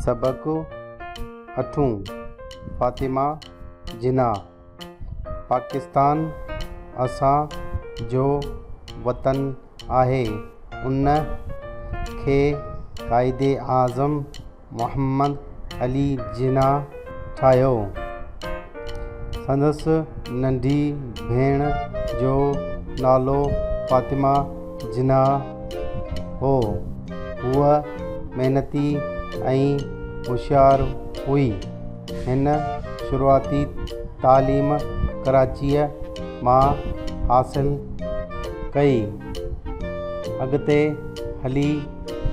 سبق اٺون، فاطمه جناح، پاڪستان اسان جو وطن آهي، ان کي قائداعظم محمد علي جناح ٺاهيو. سندس ننڍي ڀيڻ جو نالو فاطمه جناح هو. هوء محنتي ۽ هوشيار هئي. هن شروعاتي تعليم ڪراچيء مان حاصل ڪئي. اڳتي هلي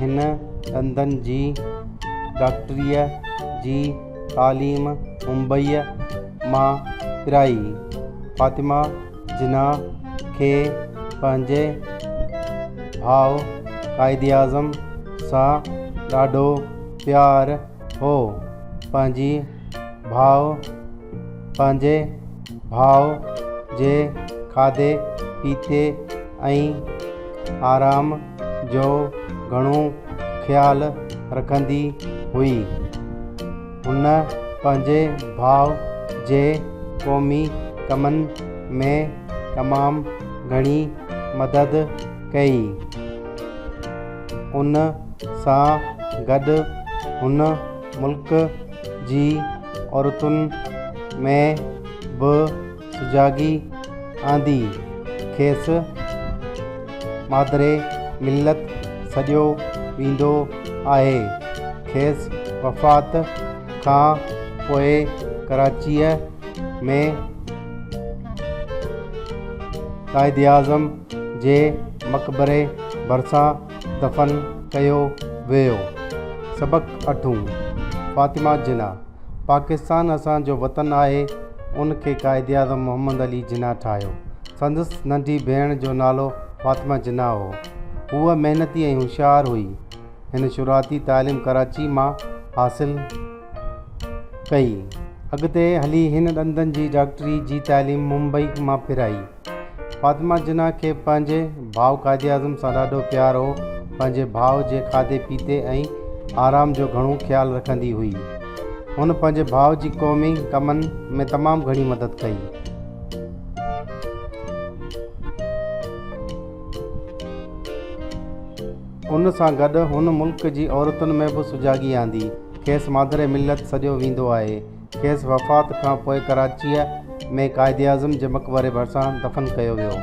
هن ڏندن جي ڊاڪٽريء جي تعليم ممبئيء مان پرائي. فاطمه جناح کي پنهنجي ڀاء قائداعظم سان ڏاڍو پيار هو. پنهنجي ڀاء پنهنجي ڀاء جي کاڌي پيتي ۽ آرام جو گهڻو خيال رکندي هئي. هن پنهنجي ڀاء جي قومي ڪمن ۾ تمام گهڻي مدد ڪئي. ان سان گڏ هن ملڪ جي عورتن ۾ به سجاڳي آندي. کيس مادر ملت سڏيو ويندو آهي. کيس وفات کان پوء ڪراچيء ۾ قائداعظم جي مقبري ڀرسان دفن ڪيو ويو. سبق اٺون، فاطمه جناح، پاڪستان اسان جو وطن آهي، ان کي قائداعظم محمد علي جناح ٺاهيو. سندس ننڍي ڀيڻ جو نالو فاطمه جناح هو. هوء محنتي ۽ هوشيار هئي. هن شروعاتي تعليم ڪراچي مان حاصل ڪئي. اڳتي هلي هن ڏندن جي ڊاڪٽري جي تعليم ممبئي مان پرائي. فاطمه جناح کي پنهنجي ڀاء قائداعظم سان ڏاڍو پيار هو. پنهنجي ڀاء جي کاڌي پيتي ۽ آرام جو گهڻو خيال رکندي هئي. هن پنهنجي ڀاء جي قومي ڪمن ۾ تمام گهڻي مدد ڪئي. ان سان گڏ هن ملڪ جي عورتن ۾ به سجاڳي آندي. کيس مادر ملت سڏيو ويندو آهي. کيس وفات کان پوء ڪراچيء ۾ قائداعظم جي مقبري ڀرسان دفن ڪيو ويو.